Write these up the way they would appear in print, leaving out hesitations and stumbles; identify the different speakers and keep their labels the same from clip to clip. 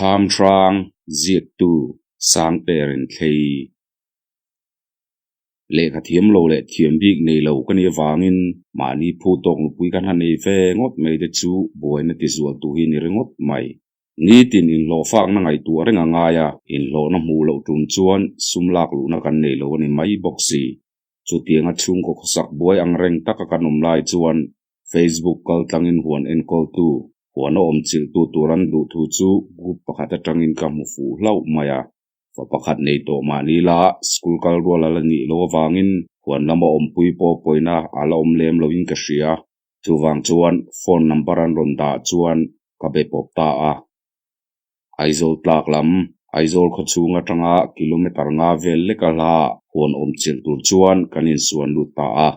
Speaker 1: Thlam hrang ziaktu Sangperin thlei. Lehkha thiam lo leh thiam bik nei lo ka nih avangin mahni phu tawk nupui kan han nei ve ngawt mai te chu buaina tizualtu hi ni ringawt mai. Nitin inhlawhfakna ngaihtuah reng a ngai a, inhlawhna hmuh loh tum chuan sum lak luhna kan nei lo a ni mai bawk si. Chutianga chhungkaw khawsak buai ang reng taka kan awm lai chuan Facebook kal tlangin huan enkawltu, huan a awm chilhtu tur an duh thu chu group pakhat atangin ka hmu fuh hlauh mai a. Fa pakhat nei tawh mahni la school kal rual a la nih loh avangin huan lama awmpui pawh pawina a la awm lem loin ka hria. Chuvang chuan phone number an rawn dah chuan ka be pawp ta a. Aizawl tlak lam, Aizawl khaw chhung atanga kilometre nga vel leka hla huan awm chilh tur chuan kan insuan lut ta a.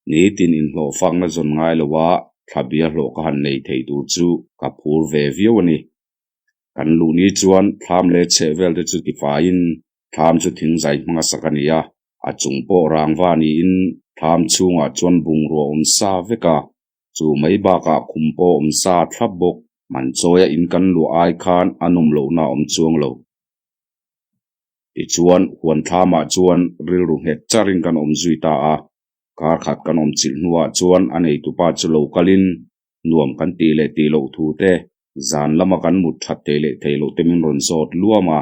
Speaker 1: Nitin inhlawhfakna zawn ngai loa thlabia hlawh ka han nei thei tur chu ka phur ve viau a ni. Kan luh ni chuan thlam leh chheh vel te chu tifaiin thlam chu thingzai hmanga sak a ni a, a chung pawh rangva niin thlam chhungah chuan bungrua awm sa vek a, chu mai bakah khum pawh awm sa thlap bawk. Man chawia in kan luah ai khan a nawm lohna a awm chuang lo. Tichuan, huan thlamah chuan rilru nghet charin kan awm zui ta a, kar khat kan awm chilh hnuah chuan a neitupa chu lo kalin nuam kan tih leh tih loh thu te, zan lama kan mut that thei leh thei loh te min rawn zawt luam a.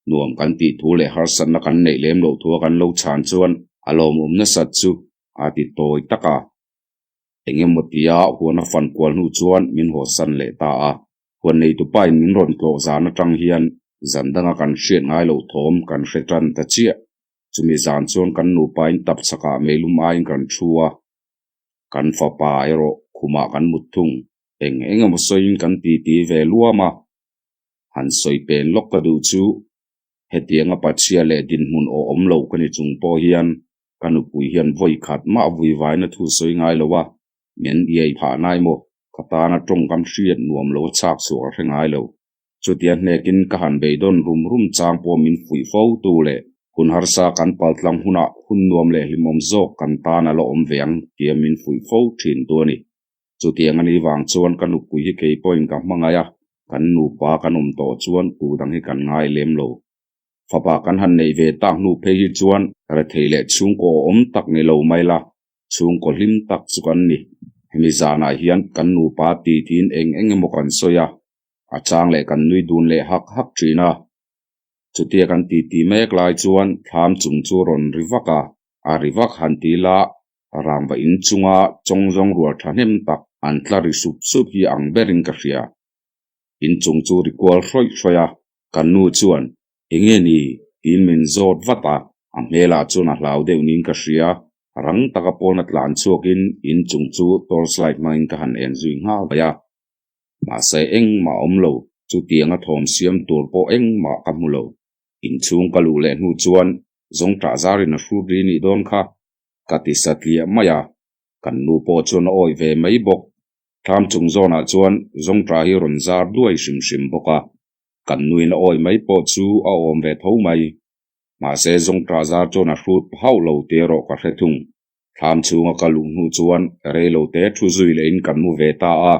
Speaker 1: Nuam kan tih thu leh harsatna kan neih lem loh thua kan lo chhan chuan a lawmawm nasat chu a ti tawi tak a. Eng emaw tia huan a fan kual hnu chuan min hawsan leh ta a. Huan neitupain min rawn tlawh zan atang hian zan danga kan hriat ngai loh thawm kan hre tan ta chiah. Chumi zan chuan kan nupain tap chakah meilum aiin kan thu a. Kan fapa erawh khumah kan mut thung. Eng eng emaw sawiin kan titi ve luam a. Han sawi pen lawk ka duh chu hetianga pachhia leh dinhmun aw awm lo ka ni chung pawh hian ka nupui hian vawi khat mah vuivaina thu sawi ngai lo a, min iai phah nai maw? Ka tana tawngkam hriat nuam lo a chhak chhuah ka hre ngai lo. Chutia hnekin ka han beidawn rum rum chang pawh min fuih fo tu leh hun harsa kan paltlang hunah hun nuam leh hlimawm zawk kan tan a la awm ve ang tia min fuih fo thin tu a ni. Chutiang a nih vang chuan ka nupui hi kei pawhin ka hmangaih a, kan nupa kan awm tawh chuan tu dang hi kan ngai lem lo. Fapa kan han neih ve tak hnu phei hi chuan rethei leh chhungkaw awm tak ni lo mai la, chhungkaw hlim tak chu kan ni. Hemi zanah hian kan nupa titiin eng eng emaw kan sawi a, a chang leh kan nui dun leh hak hak thin a. Chutia kan titi mek lai chuan thlam chung chu rawn ri vak a, a ri vak han ti la rangva in chunga chawng zawng rual thahnem tak an tla ri sup sup hi ang berin ka hria. In chung chu ri kual hrawih hrawih a, kan nu chuan, Enge ni? tiin min zawt vat a, a hmelah chuan a hlau deuh niin ka hria. Rang taka pawn a tlan chhuakin in chung chu torchlight hmangin ka han en zui nghal mai a. Mahse engmah a awm lo, chutianga thawm siam tur pawh engmah ka hmu lo. Inchhung ka luh leh hnu chuan zawng ṭah zarin a hrut ri nih dawn kha ka ti satliah mai a, kan nu pawh chuan a awih ve mai bawk. Thlam chung zawnah chuan zawng ṭah hi rawn zar duai hrim hrim bawk a, kan nuin a awih mai pawh chu a awm ve tho mai. Mahse zawng ṭah zar chuan a hrut hauh lo tih erawh ka hre thung. Thlam chhunga ka luh hnu chuan rei lo te thu zui lehin kan mu ve ta a,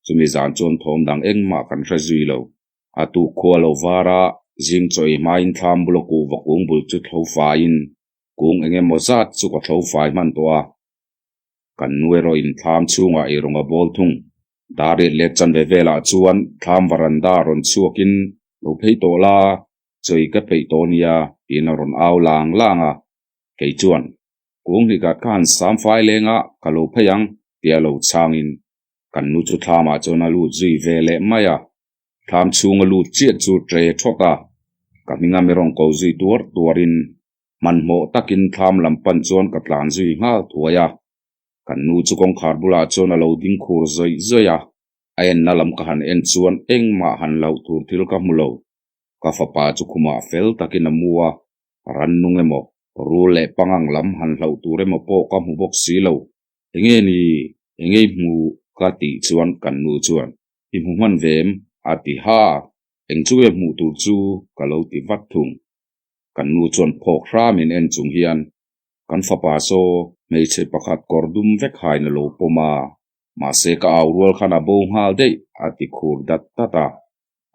Speaker 1: chumi zan chuan thawm dang engmah kan hre zui lo. A tuk khua lo var a, zing chaw ei hmain thlam bula kuhva kung bul chu tho faiin kung eng emaw zat chu ka tho fai hman tawh a. Kan nu erawhin thlam chhungah eirawng a bawl thung. Dariat leh chanve velah chuan thlam varanda rawn chhuakin lo phei tawh la, chaw ei ka peih tawh nia tiin a rawn au lang lang a. Kei chuan, Kung hnih khat ka han sam fai leng a, ka lo phei ang, tia lo chhangin kan nu chu thlamah chuan a lut zui ve leh mai a. Thlam chhunga lut chiah chu ṭe ṭhawt a, ka hminga mi rawn ko zui tuar tuarin hmanhmawh takin thlam lam pan chuan ka tlan zui nghal thuai a. Kan nu chu kawngkhar bulah chuan a lo ding khur zawih zawih a, a enna lam ka han en chuan engmah han hlauh tur thil ka hmu lo. Ka fapa chu khumah fel takin a mu a, rannung emaw, rul leh pangang lam han hlauh tur emaw pawh ka hmu bawk si lo. Enge ni? Enge i hmu? ka tih chuan kan nu chuan I hmu hman ve em? a ti ha. Eng chu nge hmuh tur chu ka lo ti vat thung. Kan nu chuan phawk hramin en chung hian kan fapa saw hmeichhe pakhat kawr dum vek hain a lo pawm a, mahse ka au rual khan a bo nghal daih a ti khur dat dat a.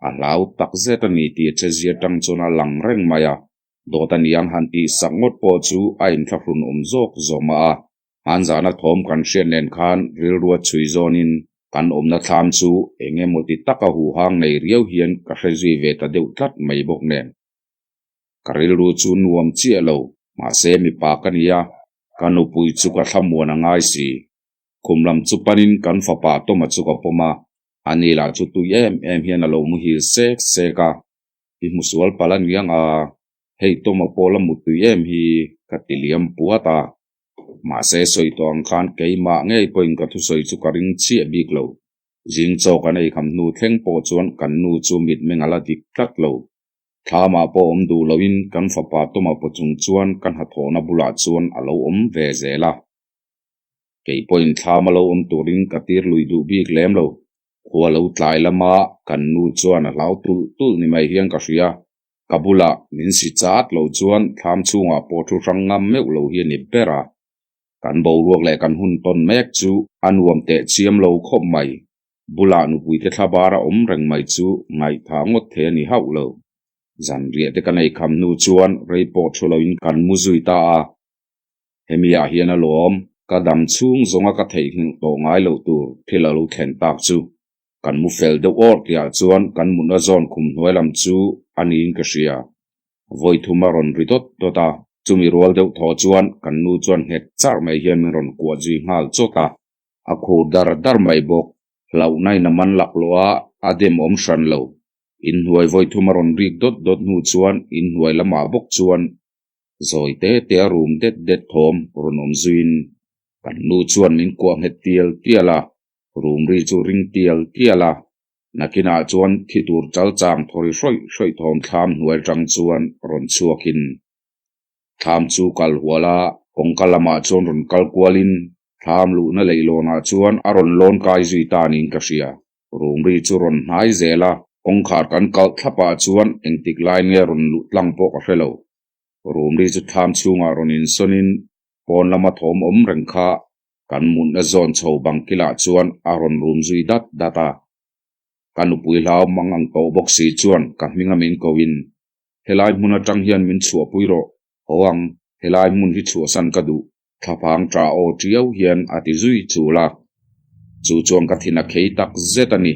Speaker 1: A hlau takzet a ni tih a chezia tang chuan a lang reng mai a, dawt a niang han tih sak ngawt pawh chu a inthlahrun awm zawk zawk mah a. Hmanzana thawm kan hriat nen khan rilrua chhui zawnin kan awmna thlam chu eng emaw ti taka huhang nei riau hian ka hre zui ve ta deuh tlat mai bawk nen. Ka rilru chu nuam chiah lo, mahse mipa ka nia, ka nupui chu ka thlamuan a ngai si. Khum lam chu panin kan fapa Tawma chu ka pawm a, ani lah chu tui em em hian a lo muhil sek sek a, i hmusual palh a niang a, hei Tawma pawh la mutui em hi ka ti liam puat a. Mahse sawi tawh ang khan keimah ngei pawhin ka thusawi chu ka ring chiah bik lo. Zing chaw kan ei kham hnu thleng pawh chuan kan nu chu mitmeng a la dik tlat lo. Thlamah pawh awm duh loin kan fapa Tawma paw chung chuan ka hnathawhna bulah chuan a lo awm ve zel a. Kei pawhin thlam a lo awm turin ka tir lui duh bik lem lo. Khua lo tlai lama kan nu chuan a hlau tulh tulh ni mai hian ka hria. Ka bulah min si chat lo chuan thlam chhungah pawh thu hrang ngam meuh lo hi a ni ber a. Kan boruak leh kan hun tawn mek chu a nuam teh chiam lo khawp mai. Bulah nupuite thlabar a awm reng mai chu ngaihthah ngawt thei a ni hauh lo. Zanriah te kan ei kham hnu chuan rei pawh thu loin kan mu zui ta a. Hemi ah hian a lawm, ka dam chhung zawnga ka theihnghilh tawh ngai loh tur thil a lo thlen tak chu. Kan mu fel deuh awr tihah chuan kan mutna zawn khum hnuai lam chu a niin ka hria. Vawi thum a rawn ri dawt dawt a, chumi rual deuh thaw chuan kan nu chuan nghet charh mai hian min rawn kuah zui nghal chawt a. A khur dar dar mai bawk. Hlauhna in a man laklawh a, a dem awm hran lo. Inhnuai vawi thum a rawn rik dawt dawt hnu chuan inhnuai lamah bawk chuan Zawi te te a rum det det thawm rawn awm zuiin kan nu chuan min kuah nghet tial tial a, rum ri chu ring tial tial a, nakinah chuan thi tur chal chang thawri hrawih hrawih thawm thlam hnuai atang chuan rawn chhuakin thlam chu kal hual a, kawngka lamah chuan rawn kal kualin thlam luhna leihlawnah chuan a rawn lawn kai zui ta niin ka hria. Rum ri chu rawn hnai zel a, kawngkhar kan kalh thlapah chuan engtik lai nge rawn luh tlang pawh ka hre lo. Rum ri chu thlam chhungah rawn insawnin pawn lama thawm awm reng kha kan mutna zawn chho bang kilah chuan a rawn rum zui dat dat a. Ka nupui hlau mang ang tawh bawk si chuan ka hminga min koin, Helai hmun atang hian min chhuahpui rawh, haw ang, helai hmun hi chhuahsan ka duh. Thlaphang ṭah aw ṭiau hian a ti zui chul a, chu chuan ka thin a khei tak zet a ni.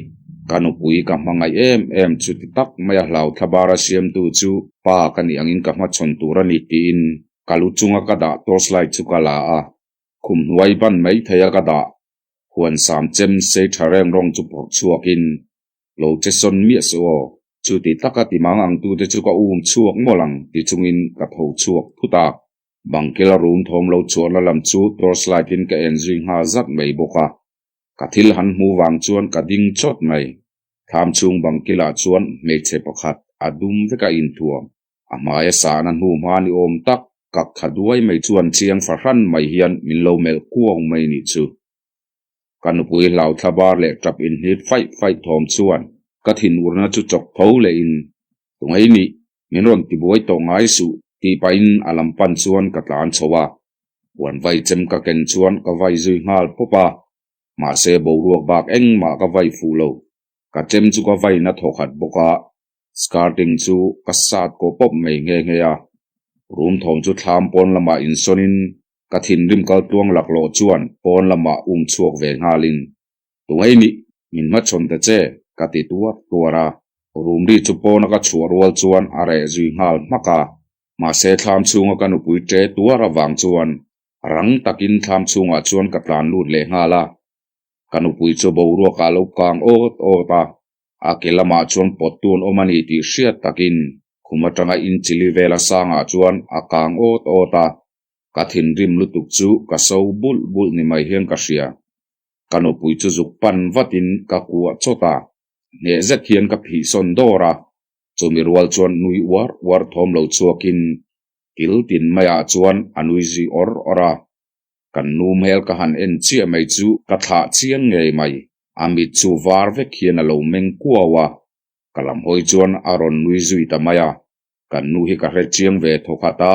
Speaker 1: Ka nupui ka hmangaih em em chuti tak mai a hlau thlabara siamtu chu pa ka nih angin ka hmachhawn tur a ni tiin ka lu chunga ka dah torchlight chu ka la a, khum hnuai ban mai thei a ka dah huan sam chem sei ṭha reng rawng chu phawrh chhuakin lo che sawn miah suh aw, chuti taka ti mang ang tute chu ka um chhuak mawlh ang ti chungin ka tho chhuak phut a. Bangkela rum thawm lo chhuahna lam chu torchlight in ka en zui nghal zat mai bawk a, ka thil han hmu vang chuan ka ding chawt mai. Thlam chhung bangkilah chuan hmeichhe pakhat a dum vek a inthuam, a hmaia sahna hnu hma ni awm tak kak tha duai mai chuan chiang fahran mai hian min lo melh kuang mai nih chu. Ka nupui hlau thlabar leh tap inhnit faih faih thawm chuan ka thinurna chu chawk tho lehin, Tungai nih, Min rawn ti buai tawh ngai suh tih pahin a lam pan chuan ka tlan chho a, huan vai chem ka ken chuan ka vai zui nghal pawp a, mahse boruak bak engmah ka vai fuh lo, ka chem chu ka vai na thaw khat bawk a, skirting chu ka sat kawh pawp mai nghe nghe a, room thawm chu thlam pawn lamah insawnin ka thinrim kal tluang laklawh chuan pawn lamah um chhuak ve nghalin Tungai nih, min hmachhawn ta che, ka ti tuar tuar a. Rum ri chu pawna ka chhuah rual chuan a reh zui nghal hmak a. Mahse thlam chhunga ka nupui ṭe tuar avang chuan rang takin thlam chhungah chuan ka tlan lut leh nghal a. Ka nupui chu boruakah a lo kang awt awt a, a ke lamah chuan pawt tun awm a ni tih hriat takin khum atanga inchili vela sangah chuan a kang awt awt a. Ka thinrim lutuk chu ka so bulh bulh ni mai hian ka hria. Ka nupui chu zuk pan vatin ka kuah chawt a, hneh zet hian ka phih sawn dawr a, chumi rual chuan nui uar uar thawm lo chhuakin kil tin maiah chuan a nui zui awr awr a. Kan nu hmel ka han en chiah mai chu ka thlah chiang ngei mai, a mit chu var vek hian a lo meng kuau a, ka lam hawi chuan a rawn nui zui ta mai a, kan nu hi ka hre chiang ve thawkhat a,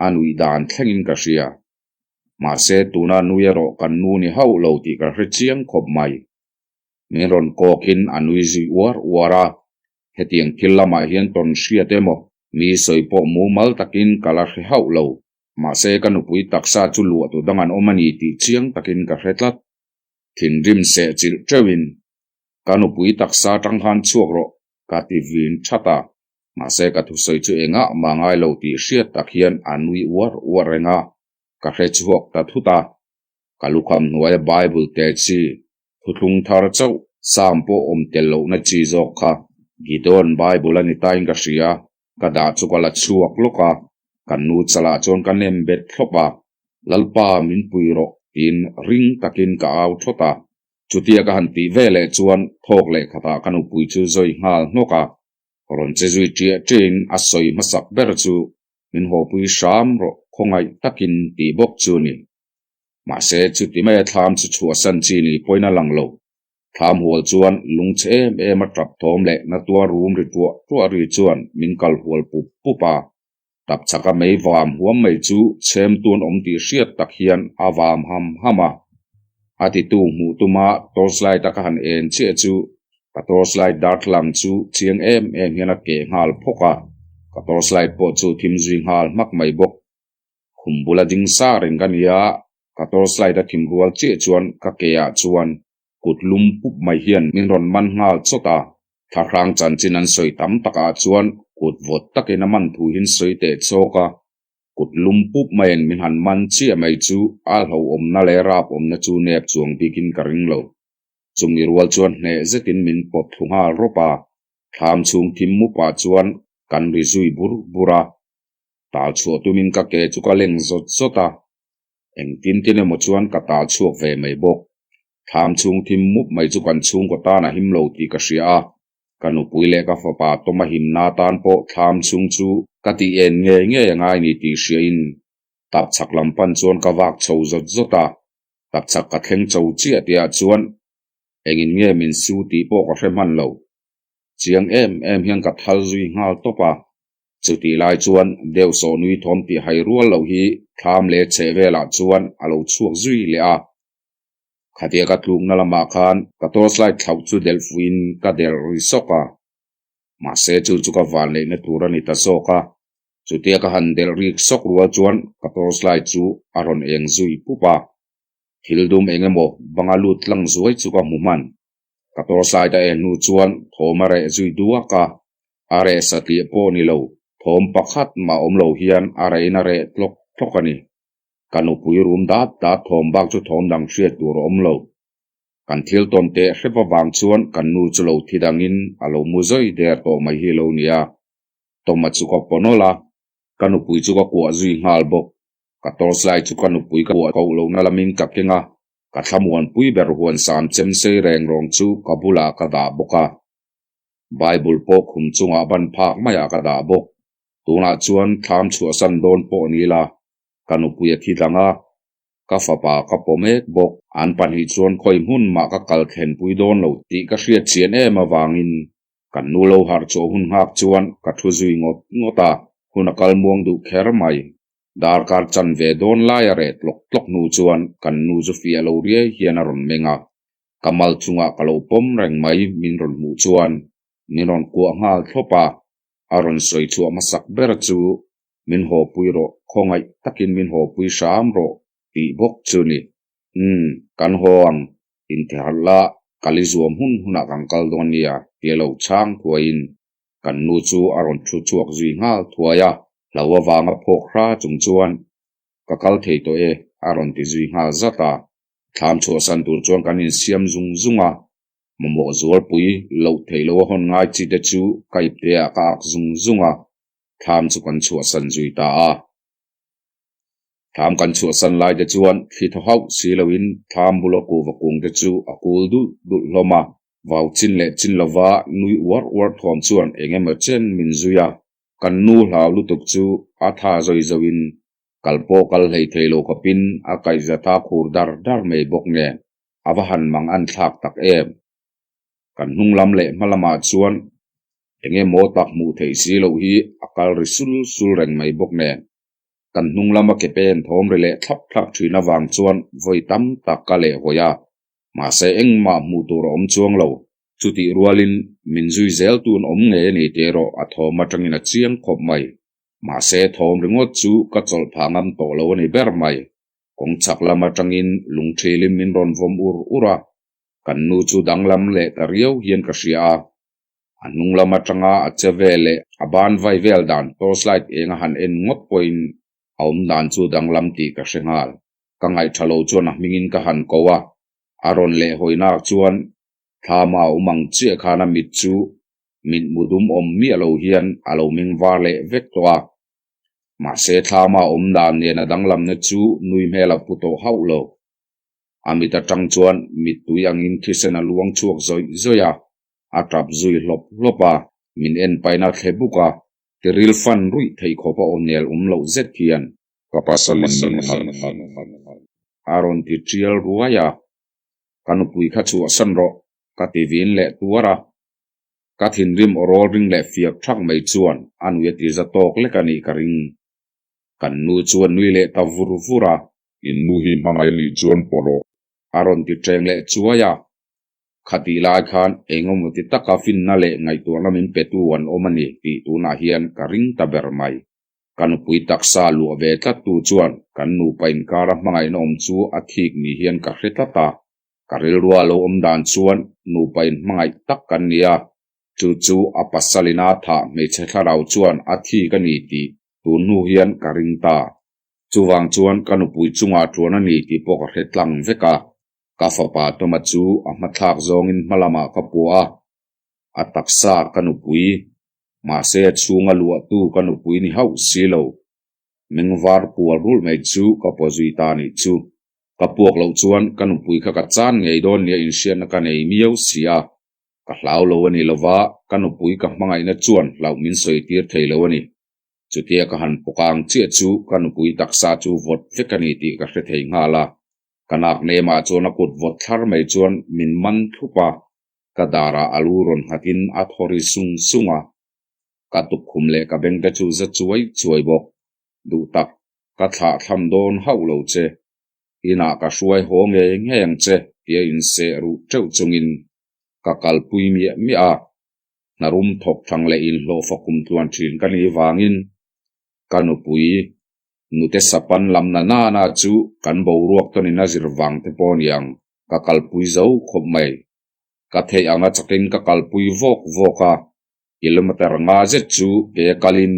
Speaker 1: a nuih dan thlengin ka hria. Mahse, tuna nui erawh kan nu ni hauh lo tih ka hre chiang khawp mai. Min rawn kawkin a nui zui uar uar a. Hetiang thil lamah hian tawn hriat emaw mi sawi pawh mumal takin ka la hre hauh lo. Mahse ka nupui taksa chu luah tu dang an awm a ni tih chiang takin ka hre tlat. Thinrim seh chilh teuhin ka nupui taksa tang khan chhuak rawh ka ti vin that a. Mahse ka thusawi chu engah mah ngai lo tih hriat tak hian a nui uar uar reng a, ka hre chhuak ta thut a. Ka lukham hnuaia Bible te chi thuthlung thar chauh Psalm pawh awm tel lohna chi zawk kha Gideon Bible a ni tain ka hria, ka dah chu ka la chhuak lawk a, kan nu chalah chuan ka nem bet thlawp a, Lalpa min pui rawh tiin ring takin ka au thawt a. Chutia ka han tih ve leh chuan thawk leh khatah ka nupui chu zawi nghal hnawk a, rawn che zui ṭiah ṭiahin a sawi hmasak ber chu min hawpui hram rawh khawngaih takin tih bawk chu a ni. Mahse, chuti maia thlam chu chhuahsan chi ni pawhin a lang lo. Thlam hual chuan lungchhe em em a tap thawm leh na tuar rum ri tuah tuah ri chuan min kal hual pup pup a. Tap chaka mei vam huam mai chu chhem tun awm tih hriat tak hian a vam ham ham a. A titu hmuh tuma torchlight a ka han en chiah chu ka torchlight darthlalang chu chiang em em hian a keh nghal phawk a. Ka torchlight pawh chu thim zui nghal hmak mai bawk. Khum bula ding sa reng ka nia, ka torchlight a thim rual chiah chuan ka ke ah chuan kut lum pup mai hian min rawn man nghal chawt a, thlahrang chanchin an sawi tam takah chuan kut vawt takin a man thu hin sawi teh chawk a, kut lum pup maiin min han man chiah mai chu a hlauhawmna leh rap awmna chu nep chuang bikin ka ring lo. Chumi rual chuan hneh zetin min pawt thlu nghal rawp a, thlam chhung thim mupah chuan kan ri zui bur bur a. Tal chhuah tumin ka ke chu ka leng zawt zawt a, engtin tin emaw chuan ka tal chhuak ve mai bawk. Thlam chhung thim mup mai chu kan chhungkaw tan a him lo tih ka hria a, ka nupui leh ka fapa tawm a himna atan pawh thlam chhung chu ka tih en ngei ngei a ngai ni tih hriain tap chhak lam pan chuan ka vak chho zawt zawt a, tap chhak ka thleng cho chiah tihah chuan engin nge min su tih pawh ka hre hman lo. Chiang em em hian ka thal zui nghal tawp a. Chutih lai chuan deuh sawh nui thawm tih hai rual loh hi thlam leh chheh velah chuan a lo chhuak zui leh a. Khatia ka tlukna lamah khan ka torchlight thlauh chu delh fuhin ka delh ri sawk a. Mahse chu chu ka van leihna tur a ni ta zawk a. Chutia ka han delh rik sawk rual chuan ka torchlight chu a rawn eng zui pup a. Thil dum eng emaw banga lut tlang zuai chu ka hmu hman. Ka torchlight a en hnu chuan thawm a reh zui duak a. A reh satliah pawh ni lo, thawm pakhat mah awm lo hian a rehin a reh tlawk tlawk a ni. Ka nupui rum dat dat thawm bak chu thawm dang hriat tur a awm lo. Kan thil tawn teh hrep avang chuan kan nu chu lo thi dangin a lo mu zawi der tawh mai hi lo nia. Tawma chu ka paw nawlh a, ka nupui chu ka kuah zui nghal bawk. Ka torchlight chu ka nupui ka kuah koh lohna lamin ka keng a, ka thlamuanpui ber huan sam chem sei reng rawng chu ka bulah ka dah bawk a. Bible pawh khum chungah ban phak maiah ka dah bawk. Tunah chuan thlam chhuahsan dawn pawh ni la, ka nupui a thi dang a, ka fapa ka paw mek bawk. An pahnih chuan khawi hmun mah ka kal thlenpui dawn lo tih ka hriat chian em avangin kan nu lo harh chhuah hun nghak chuan ka thu zui ngawt ngawt a, hun a kal muang duh kher mai. Darkar chan ve dawn laia reh tlawk tlawk hnu chuan kan nu chu fiah lo riai hian a rawn meng a. Ka mal chungah ka lo pawm reng mai min rawn hmuh chuan min rawn kuah nghal thlawp a, a rawn sawi chhuah hmasak ber chu min hawpui rawh, khawngaih takin min hawpui hram rawh tih bawk chu ni. Umm, kan haw ang, intihharh la, kal i zuam hun hunah kan kal dawn nia tia lo chhang thuaiin kan nu chu a rawn thu chhuak zui nghal thuai a, hlo avanga phawk hra chung chuan ka kal thei tawh e a rawn ti zui nghal zat a. Thlam chhuahsan tur chuan kan insiam zung zung a, mamawh zualpui loh theih loh a hawn ngai chi te chu ka ipte ah ka ak zung zung a, thlam chu kan chhuahsan zui ta a. Thlam kan chhuahsan lai te chuan thli thaw hauh si loin thlam bula kuhva kung te chu a kul dulh dulh hlawm a, vau chin leh chin lova nui uar uar thuam chuan eng emaw chen min zui a, kan nu hlau lutuk chu a tha zawi zoin Kal pawh kal hlei thei lo khawpin a kaihzat a khur dar dar mai bawk nen a va han mang an thlak tak em. Kan hnung lam leh hma lamah chuan eng emaw tak hmuh theih si loh hi a kal ri sul sul reng mai bawk nen kan hnung lama ke pen thawm ri leh thlap thlap thin avang chuan vawi tam tak ka leh hawi a, mahse engmah hmuh tur a awm chuang lo. Chutih rualin min zui zel tun awm ngei a ni tih erawh a thawm atangin a chiang khawp mai. Mahse thawm ringawt chu ka chawlh phah ngam tawh lo a ni ber mai. Kawng chhak lam atangin lungṭhilin min rawn vawm ur ur a, kan nu chu danglam leh ta riau hian ka hria a. A hnung lam atanga a che vel leh a ban vai vel dan torchlight eng a han en ngawt pawhin a awm dan chu danglam tih ka hre nghal. Ka ngaihṭha lo chuan a hmingin ka han ko a, a rawn leh hawinak chuan thlama a awm ang chiah khan a mit chu mit mu dum awm miah lo hian a lo meng var leh vek tawh a. Mahse thlama a awm dan nen a danglamna chu nui hmel a pu tawh hauh lo. A mit atang chuan mittui angin thisen a luang chhuak zawih zawih a, a tap zui hlawp hlawp a, min en paina thle buk a, tiril fan ruih theih khawp a aw nel awm loh zet hian. Ka pasal in min harh a rawn ti tial ruai a, ka nupui kha chhuahsan rawh ka ti vin leh tuar a, ka thinrim aw rawl ring leh fiak thak mai chuan a nui a ti za tawk lek a nih ka ring. Kan nu chuan nui leh ta vur vur a.
Speaker 2: In nu hi hmangaih a nih chuan pawh rawh.
Speaker 1: A rawn ti ṭeng leh chuai a. Khatih lai khan engemaw ti taka finna leh ngaihtuahna min petu an awm a ni tih tunah hian ka ring ta ber mai. Ka nupui taksa luah ve tlattu chuan kan nupa inkara hmangaihna awm chu a thik ni hian ka hre tlat a. Ka rilrua lo awm dan chuan nupa inhmangaih tak kan ni a, chu chu a pasalina thah hmeichhe thlarau chuan a thik a ni tih tun hnu hian ka ring ta. Chuvang chuan ka nupui chungah ṭuan a ni tih pawh ka hre tlang vek a. Ka fapa Toma chu a hmathlak zawngin hma lamah ka puah a, a taksa ka nupui, mahse a chhunga luahtu ka nupui ni hauh si lo. Meng var pual rulh mai chu ka paw zui ta nih chu. Ka puak loh chuan ka nupui kha ka chan ngei dawn nia inhriatna ka nei miau si a, ka hlau lo a ni lova, ka nupui ka hmangaihna chuan hlauh min sawi tir thei lo a ni. Chutia ka han pawkang chiah chu ka nupui taksa chu vawt vek a ni tih ka hre thei nghal a. Ka nak nemah chuan a kut vawt thlar mai chuan min man thlup a, ka darah a lu rawn nghatin a thaw ri sung sung a. Ka tukkhum leh ka beng te chu za chuai chuai bawk. Duh tak, ka thlah thlam dawn hauh lo che. Inah ka hruai haw ngei ngei ang che tia inseh ruh teuh chungin ka kalpui miah miah a. Hnarum thawk thang leh inhlawhfa kum tluan thin ka nih vangin ka nupui Nute sapan lam na na na chu kan boruak tawnin a zir vang te pawh niang ka kalpui zo khawp mai. Ka theih anga chakin ka kalpui vawk vawk a, kilometer nga zet chu ke kalin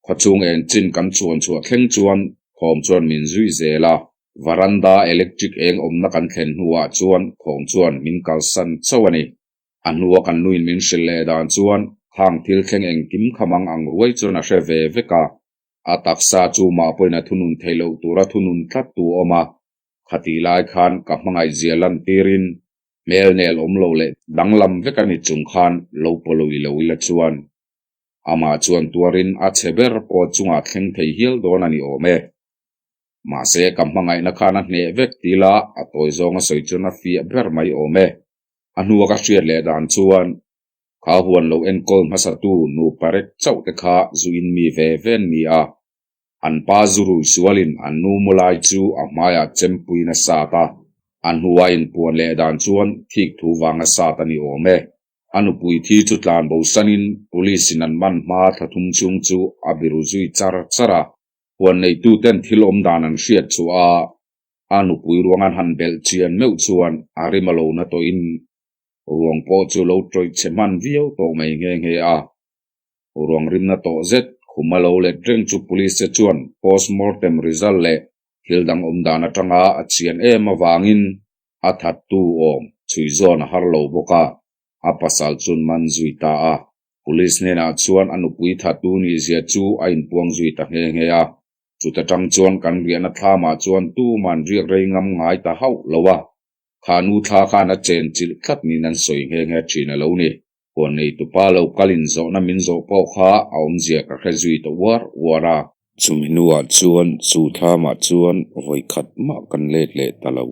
Speaker 1: khawchhung en chin kan chuan chhuah thleng chuan thawm chuan min zui zel a. Varanda electric eng awmna kan thlen hnuah chuan thawm chuan min kalsan chauh a ni. A hnua kan nuin min hrilh leh dan chuan khang thil thleng engkim kha mang ang ruai chuan a hre ve vek a. A taksa chu mah pawhin a thunun theih loh tura thunun tlat tu a awm a, khatih lai khan ka hmangaih zia lantirin hmel nel awm lo leh danglam vek a ni chung khan lo pawlawih lo ila chuan amah chuan tuarin a chhe ber pawh chungah thleng thei hial dawn a ni awm e. Mahse ka hmangaihna khan a hneh vek tila a tawi zawnga sawi chuan a fiah ber mai awm e. A hnua ka hriat leh dan chuan Kha huan lo enkawl hmasatu nupa rek chauh te kha zu in mi ve ve an ni a, an pa zu rui sualin an nu mu lai chu a hmaiah chempuiin a sat a, a hnua inpuan leh dan chuan thik thu vang a sat a ni awm e. A nupui thi chu tlan bosanin police in an man hma thla thum chhung chu a biru zui char char a, huan neituten thil awm dan an hriat chhuah a, a nupui ruang an han belh chian meuh chuan a rim a lo na tawhin Ruang pawh chu lo tawih chhe hman viau tawh mai nghe nghe a. Ruang rimna tawh zet khum a lo let reng chu police te chuan postmortem result leh thil dang awm dan atanga a chian em avangin a thattu awm chhui zawn a har lo bawk a, a pasal chun man zui ta a. Police hnenah chuan a nupui thattu nihzia chu a inpuang zui ta nghe nghe a. Chuta tang chuan kan riahna thlamah chuan tuman riak rei ngam ngai ta hauh lo a. Kha nu thla khan a chen chilh tlat niin an sawi nghe nghe thin a lo ni. Huan neitupa lo kalin zawhna min zawh pawh kha a awmzia ka hre zui ta uar uar a. Chumi hnuah chuan chu thlamah chuan vawi khat mah kan let leh ta lo.